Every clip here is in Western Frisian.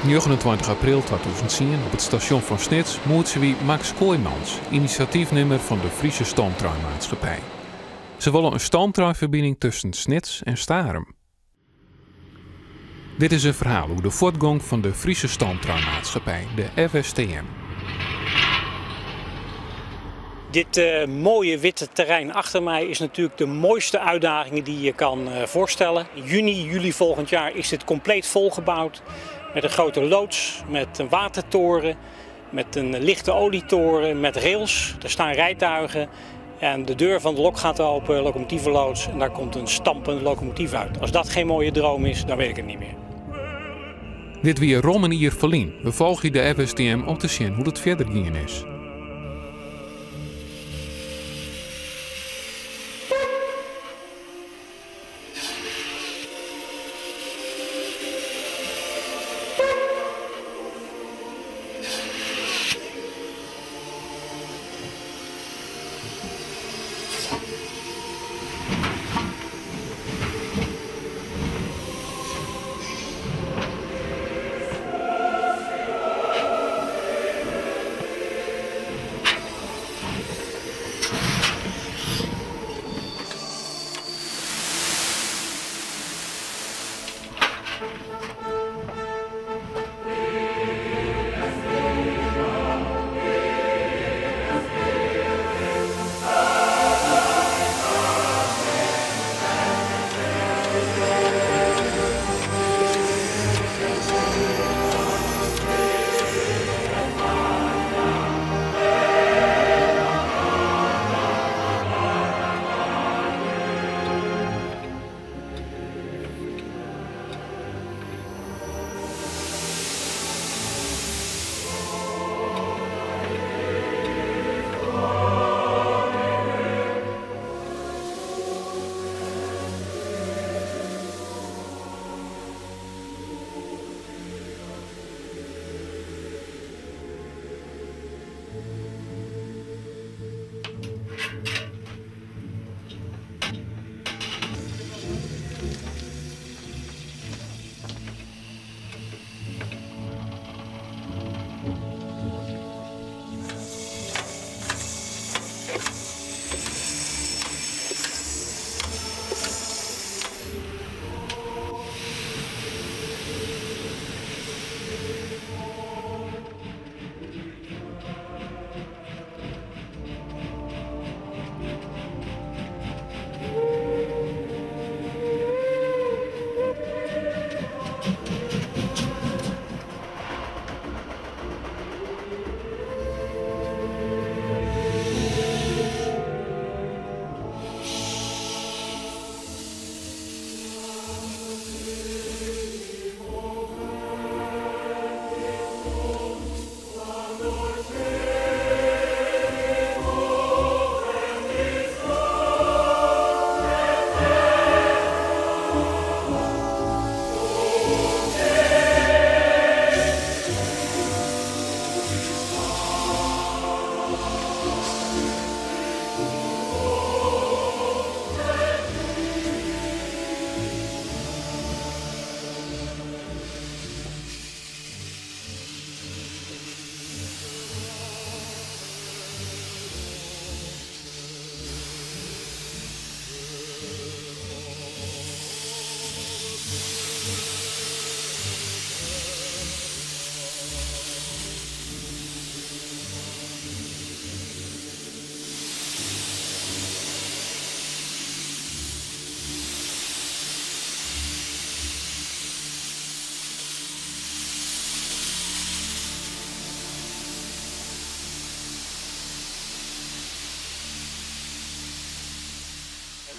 Op 29 april 2010 op it stasjon fan Snits moetsje wy Max Kooijmans, inisjatyfnimmer fan de Friese Stoomtreinmaatschappij. Se wolle in stoomtreinferbining tusken Snits en Starum. Dit is in ferhaal oer de fuortgong fan de Friese Stoomtreinmaatschappij, de FSTM. Dit mooie witte terrein achter mij is natuurlijk de mooiste uitdaging die je kan voorstellen. In juni, juli volgend jaar is dit compleet volgebouwd met een grote loods, met een watertoren, met een lichte olietoren, met rails. Er staan rijtuigen en de deur van de lok gaat open, locomotievenloods, en daar komt een stampende locomotief uit. Als dat geen mooie droom is, dan weet ik het niet meer. Dit wie rom in jier ferlyn. We folgje de FSTM om te sjen hoe't it fierder gien is.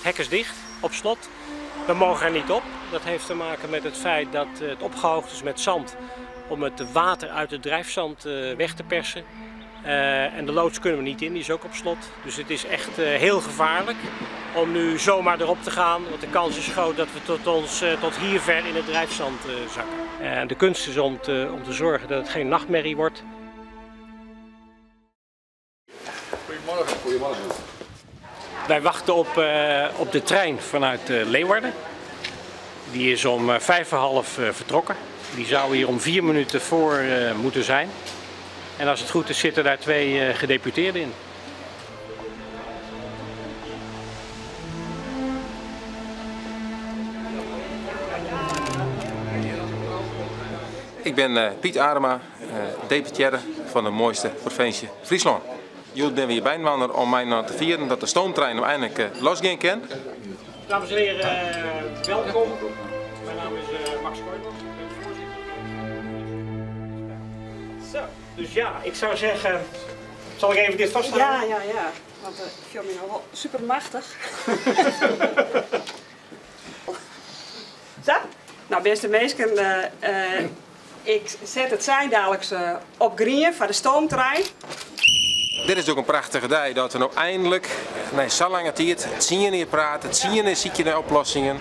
Het hek is dicht, op slot. We mogen er niet op. Dat heeft te maken met het feit dat het opgehoogd is met zand om het water uit het drijfzand weg te persen. En de loods kunnen we niet in, die is ook op slot. Dus het is echt heel gevaarlijk om nu zomaar erop te gaan, want de kans is groot dat we tot hier ver in het drijfzand zakken. En de kunst is om te zorgen dat het geen nachtmerrie wordt. Goedemorgen. Goedemorgen. Wij wachten op de trein vanuit Leeuwarden. Die is om vijf voor half vertrokken. Die zou hier om 4 minuten voor moeten zijn. En als het goed is zitten daar twee gedeputeerden in. Ik bin Piet Adema, deputearre fan de moaiste provinsje Fryslân. Hjoed binne we hjir byinoar om mei te fieren dat de stoomtrein no einlik losgean kin. Dames en heren, welkom. Mijn naam is Max Kooijmans, ik ben voorzitter. Zo, dus ja, ik zou zeggen, zal ik even dit vasthouden? Ja. Want ik fiel my no wol super machtich. Zo, no bêste minsken, ik set it sein daliks op grien foar de stoomtrein. Dit is ek in prachtige dei dat we no einlik, nei sa'n lange tiid, 10 jier prate, 10 jier sykje nei oplossingen.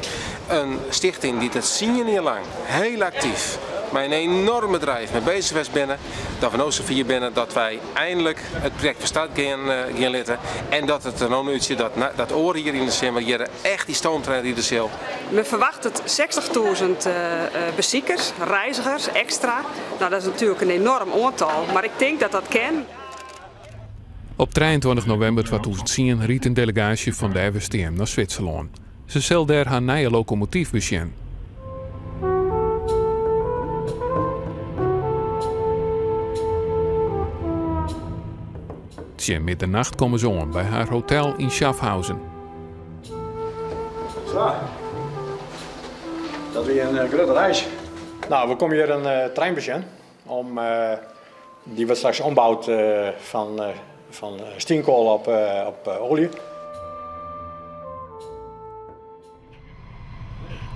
In stichting dy't it 10 jier lang hiel aktyf, mei in enoarme drive mei beuzich west binne, dat we no safier binne dat wy einlik it projekt fan start gean litte en dat it der no útsjocht dat oar jier yn de simmer hjir echt dy stoomtrein ride sil. Men ferwachtet 60.000 besikers, reizgers ekstra. No, dat is natuerlik in enoarm oantal, mar ik tink dat dat kin. Op 23 novimber 2010 rydt in delegaasje fan de FSTM nei Switserlân. Se sil dêr har nije lokomotyf besjen. Tsjin middernacht komme se oan by har hotel yn Schaffhausen. Zo. Dat wie in grutte reis. No, we komme hjir in trein besjen. Dy wurdt straks omboud fan stienkoal op oalje.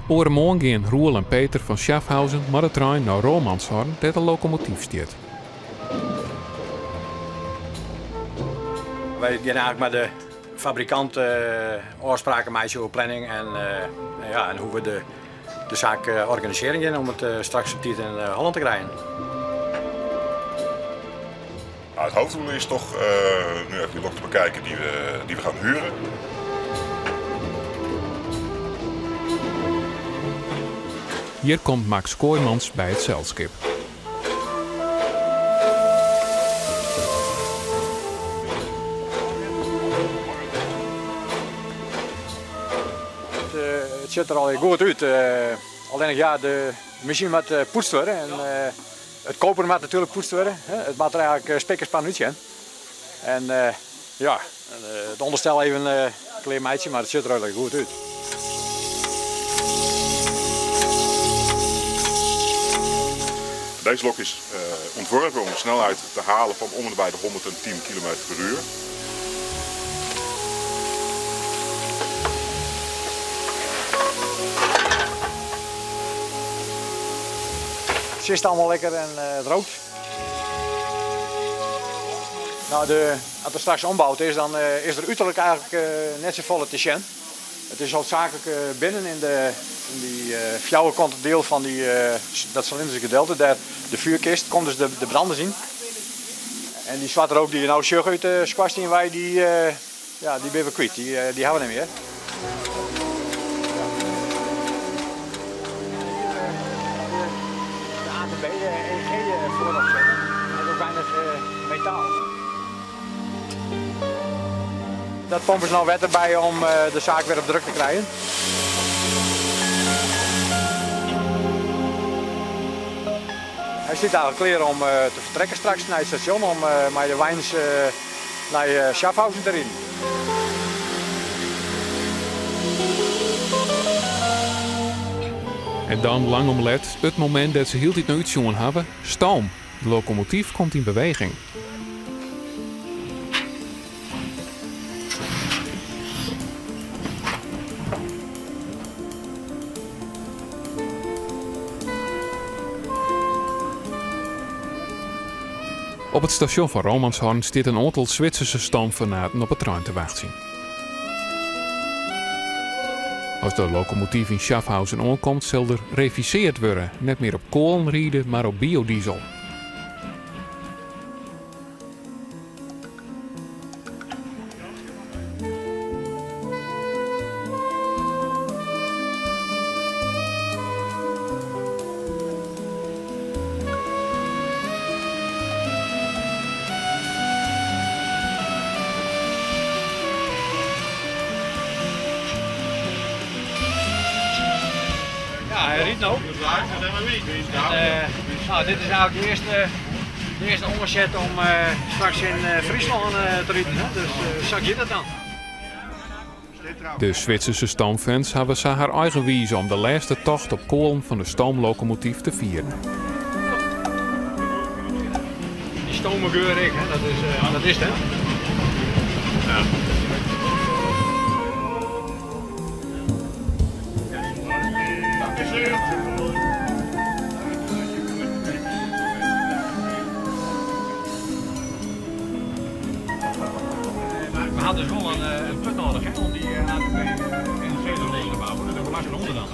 Oaremoarn gean Roel en Peter fan Schaffhausen mei de trein nei Romanshorn, dêr't de lokomotyf stiet. Wy gean eigentlik mei de fabrikant ôfspraken meitsje oer planning en, ja, en hoe't we de saak organisearjen gean om it straks op tiid yn Hollân te krijen. Nou, het hoofddoel is toch nu even die lok te bekijken die we gaan huren. Hjir komt Max Kooijmans by it selskip. It sjocht der al goed út. Allinnich ja, de masine moat poetst wurde en it koper moat natuerlik poetst wurde. Hè. It moat der eigentlik spik en span útsjen. En ja, it ûnderstel even klear meitsje, mar it sjocht der eigentlik goed út. Deze lok is ontworpen om een snelheid te halen van om en bij de 110 km per uur. It sit allegear lekker en it rookt. No, as er straks omboud is, dan is der uterlik eigentlik net safolle te sjen. It is needsaaklik binnen yn dy fjouwerkante diel fan dat silindryske gedielte, dêr de fjoerkist, komt dus de branders yn. En dy swarte rook dy't je no sjogge út de skoarstien wei, ja, dy binne we kwyt. Dy hawwe we net mear. De ATB, de EG voorop zetten. En ook weinig metaal. Dat pompen se no wetter by om de saak wer op druk te krijen. Hy stiet eigentlik klear om te fertrekken straks nei it stasjon om mei de weins nei Schaffhausen te riden. En dan lang om let, it momint dat se hieltyd nei útsjoen hawwe, stoom. De lokomotyf komt yn beweging. Op it stasjon fan Romanshorn stiet in oantal Switserske stoomfanaten op 'e trein te wachtsjen. As de lokomotyf yn Schaffhausen oankomt, sil der revisearre wurde. Net mear op koalen ride, mar op biodiesel. live no. En, nou, dit is eigenlijk de eerste omzet om straks in Fryslân te riden. Hè? Dus zo gaat het dan. De Zwitserse stoomfans hebben ze haar eigen wijze om de laatste tocht op kolen van de stoomlocomotief te vieren. Die stoomgeur, ik, hè? Dat is het, hè? Ja. We hadden dus wel een put nodig, hè, om die ATP in de zetel te bouwen. Dat hebben we langs onder dan.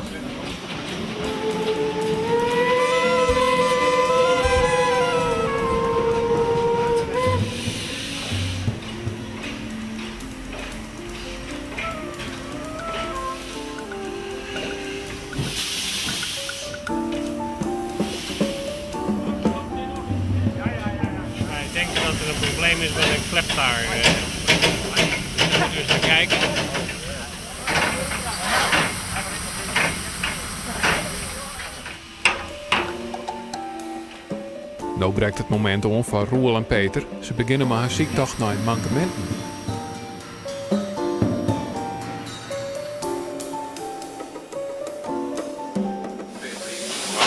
Ik denk dat er een probleem is met een klep daar. Dus naar kijken. Nu breekt het moment om van Roel en Peter. Ze beginnen maar haar ziektocht naar mankementen.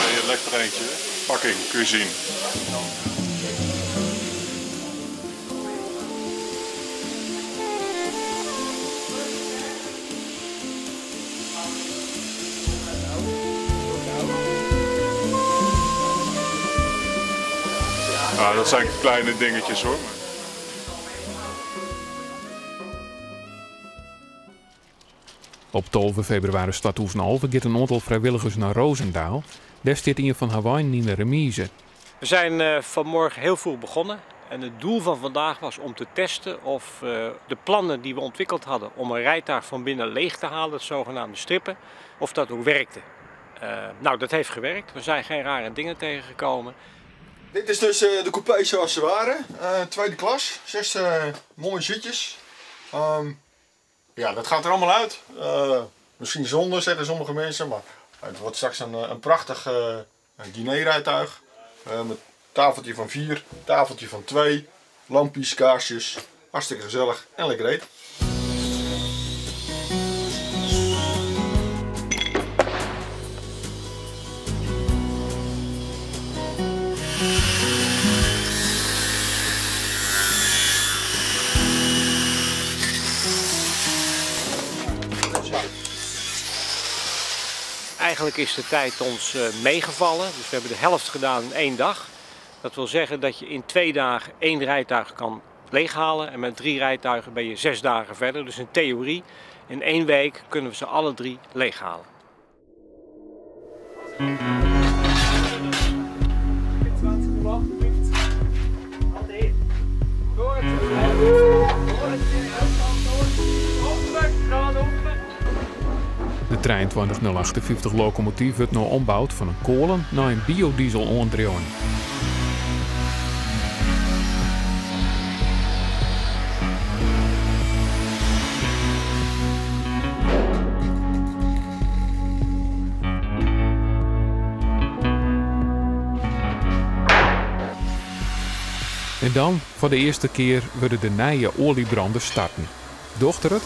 Hier lekt er eentje. Pakking, kun je zien. Nou, dat zijn kleine dingetjes hoor. Op 12 februari 2011 gaat een aantal vrijwilligers naar Roosendaal. Daar zit een van Hawaii in de remise. We zijn vanmorgen heel vroeg begonnen. En het doel van vandaag was om te testen of de plannen die we ontwikkeld hadden om een rijtuig van binnen leeg te halen, het zogenaamde strippen, of dat ook werkte. Nou, dat heeft gewerkt. We zijn geen rare dingen tegengekomen. Dit is dus de coupé zoals ze waren. Tweede klas, 6 mooie zitjes. Ja, dat gaat er allemaal uit. Misschien zonde, zeggen sommige mensen, maar het wordt straks een prachtig dinerrijtuig. Met tafeltje van 4, tafeltje van 2, lampjes, kaarsjes. Hartstikke gezellig en lekker eten. Eigenlijk is de tijd ons meegevallen, dus we hebben de helft gedaan in 1 dag. Dat wil zeggen dat je in 2 dagen 1 rijtuig kan leeghalen en met 3 rijtuigen ben je 6 dagen verder. Dus in theorie, in 1 week kunnen we ze alle 3 leeghalen. De trein 20058 locomotief wordt nu ombouwd van een kolen naar een biodiesel oandriuwen. En dan, voor de eerste keer, worden de nieuwe oliebranders starten. Dochter het?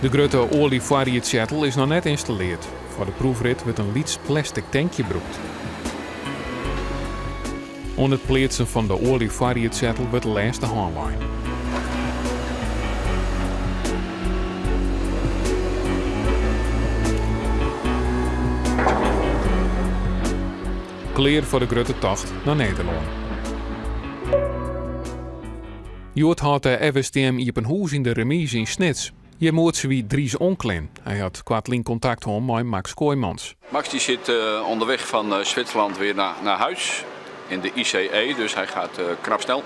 De grote olievariezettel is nog net geïnstalleerd. Voor de proefrit wordt een liets plastic tankje gebruikt. Onder het plaatsen van de olievariezettel wordt de laatste handlijn. Kleer voor de grote tocht naar Nederland. Jood had de FSTM Iepen Hoes in de remise in Snits. Je moet ze wie Dries Onclin. Hij had kwartlien contact met Max Kooijmans. Max die zit onderweg van Zwitserland weer naar huis in de ICE, dus hij gaat knap snel.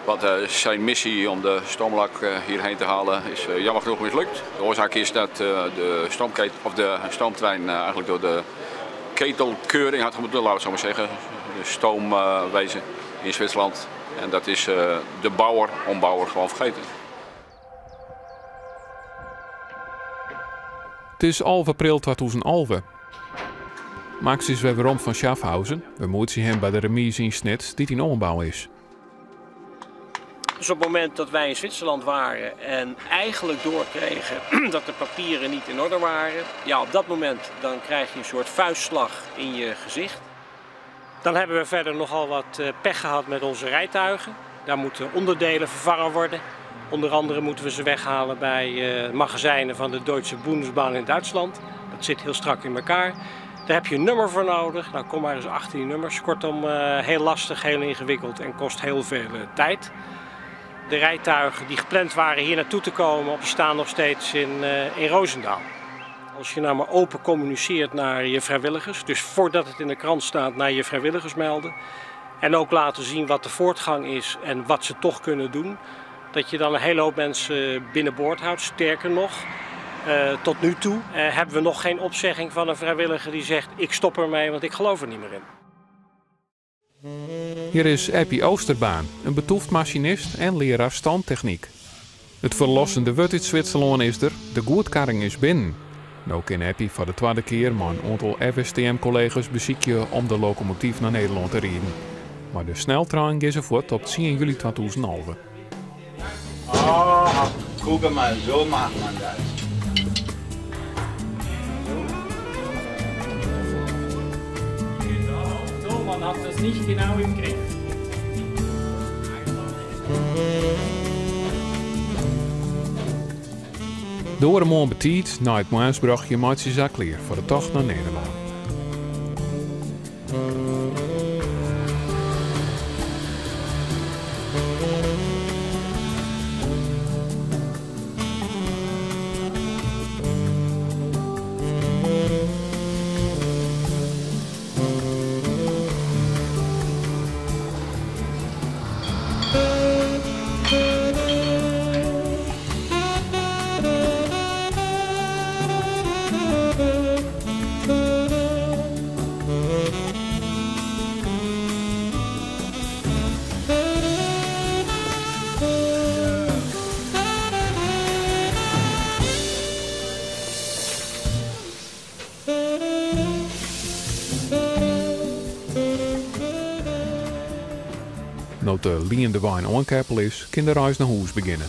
Want zijn missie om de stoomlok hierheen te halen is jammer genoeg mislukt. De oorzaak is dat de stoomketel, of de stoomtrein eigenlijk door de ketelkeuring had moeten, laten we zo maar zeggen. De stoomwezen in Zwitserland. En dat is de bouwer, ombouwer gewoon vergeten. Het is 11 april 2011. Max is weer werom van Schaffhausen. We moeten hem bij de remise in Snits die in ombouw is. Dus op het moment dat wij in Zwitserland waren en eigenlijk doorkregen dat de papieren niet in orde waren, ja, op dat moment dan krijg je een soort vuistslag in je gezicht. Dan hebben we verder nogal wat pech gehad met onze rijtuigen. Daar moeten onderdelen vervangen worden. Onder andere moeten we ze weghalen bij magazijnen van de Deutsche Bundesbahn in Duitsland. Dat zit heel strak in elkaar. Daar heb je een nummer voor nodig. Nou, kom maar eens achter die nummers. Kortom, heel lastig, heel ingewikkeld en kost heel veel tijd. De rijtuigen die gepland waren hier naartoe te komen, die staan nog steeds in Roosendaal. Als je nou maar open communiceert naar je vrijwilligers, dus voordat het in de krant staat, naar je vrijwilligers melden. En ook laten zien wat de voortgang is en wat ze toch kunnen doen. Dat je dan een hele hoop mensen binnenboord houdt. Sterker nog, tot nu toe hebben we nog geen opzegging van een vrijwilliger die zegt ik stop ermee, want ik geloof er niet meer in. Hier is Eppie Oosterbaan, een betoefd machinist en leraar standtechniek. Het verlossende wut uit Zwitserland is er, de goedkarring is binnen. Nou kan Eppie voor de tweede keer met een aantal FSTM-collega's beziekje om de locomotief naar Nederland te rijden. Maar de sneltrein is er voort op 10 juli 2011. Oh, guck mal, zo macht man das. Genau, so, man hat das nicht genau im Griff. Door een morgen betiet, na het moarnsbrachtje maakt ze zak leer voor de tocht naar Nederland. No't de liende wein oankeppel is, kin de reis nei hûs begjinne.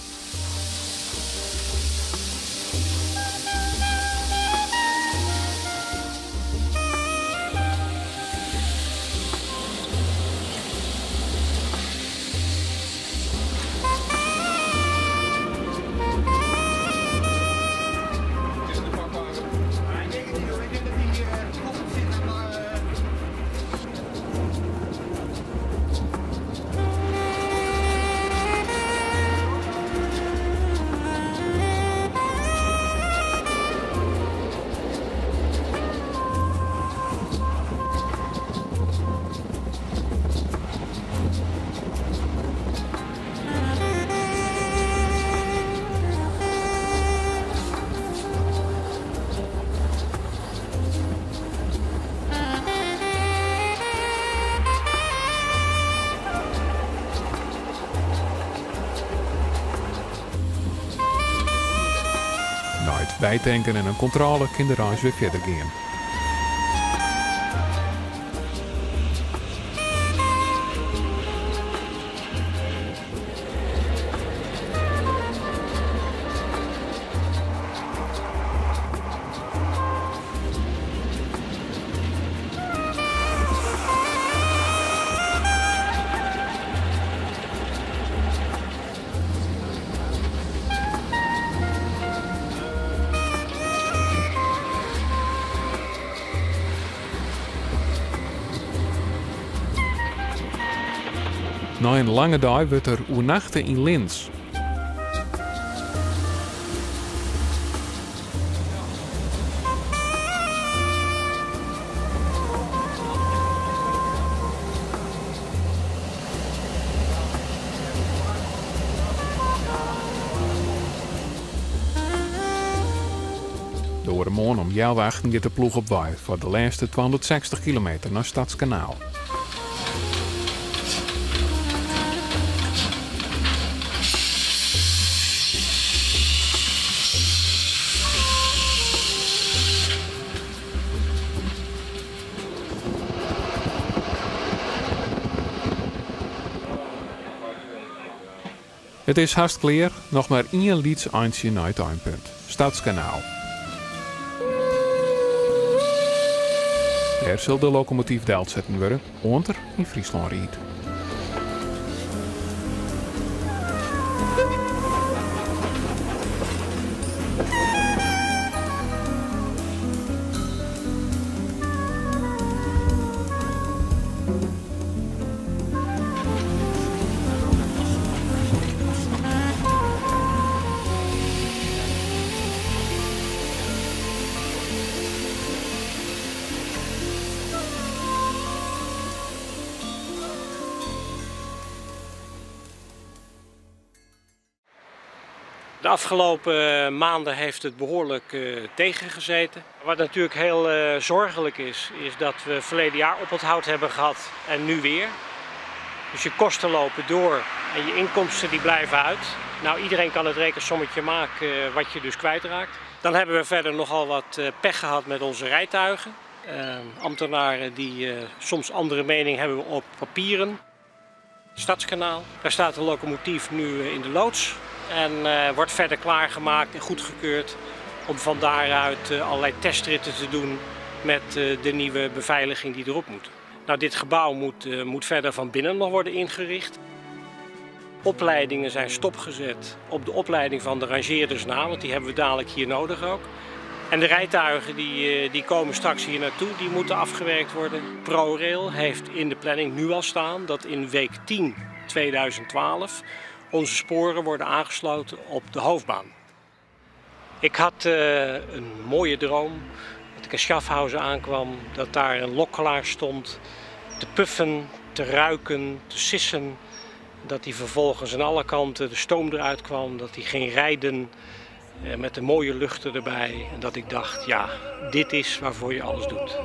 Bijtanken en een controle kan de reis weer verder gaan. Na een lange dag wordt er oernachten in Linz. Moarn om healwei achten giet de ploech op wei foar de lêste 260 kilometer nei Stadskanaal. It is hast klear, noch mar ien lyts eintsje nei it einpunt, Stadskanaal. Dêr sil de lokomotyf delsetten wurde oant er yn Fryslân riidt. De afgelopen eh, maanden heeft het behoorlijk eh, tegengezeten. Wat natuurlijk heel eh, zorgelijk is, is dat we verleden jaar oponthoud hebben gehad en nu weer. Dus je kosten lopen door en je inkomsten die blijven uit. Nou, iedereen kan het rekensommetje maken wat je dus kwijtraakt. Dan hebben we verder nogal wat pech gehad met onze rijtuigen. Ambtenaren die soms andere mening hebben op papieren. Stadskanaal. Daar staat de locomotief nu in de loods en wordt verder klaargemaakt en goedgekeurd om van daaruit allerlei testritten te doen met de nieuwe beveiliging die erop moet. Nou, dit gebouw moet verder van binnen nog worden ingericht. Opleidingen zijn stopgezet op de opleiding van de rangeerders na, want die hebben we dadelijk hier nodig ook. En de rijtuigen die komen straks hier naartoe, die moeten afgewerkt worden. ProRail heeft in de planning nu al staan dat in week 10 2012 onze sporen worden aangesloten op de hoofdbaan. Ik had een mooie droom dat ik in Schaffhausen aankwam, dat daar een lok klaar stond te puffen, te ruiken, te sissen. Dat die vervolgens aan alle kanten de stoom eruit kwam, dat die ging rijden met de mooie luchten erbij. En dat ik dacht, ja, dit is waarvoor je alles doet.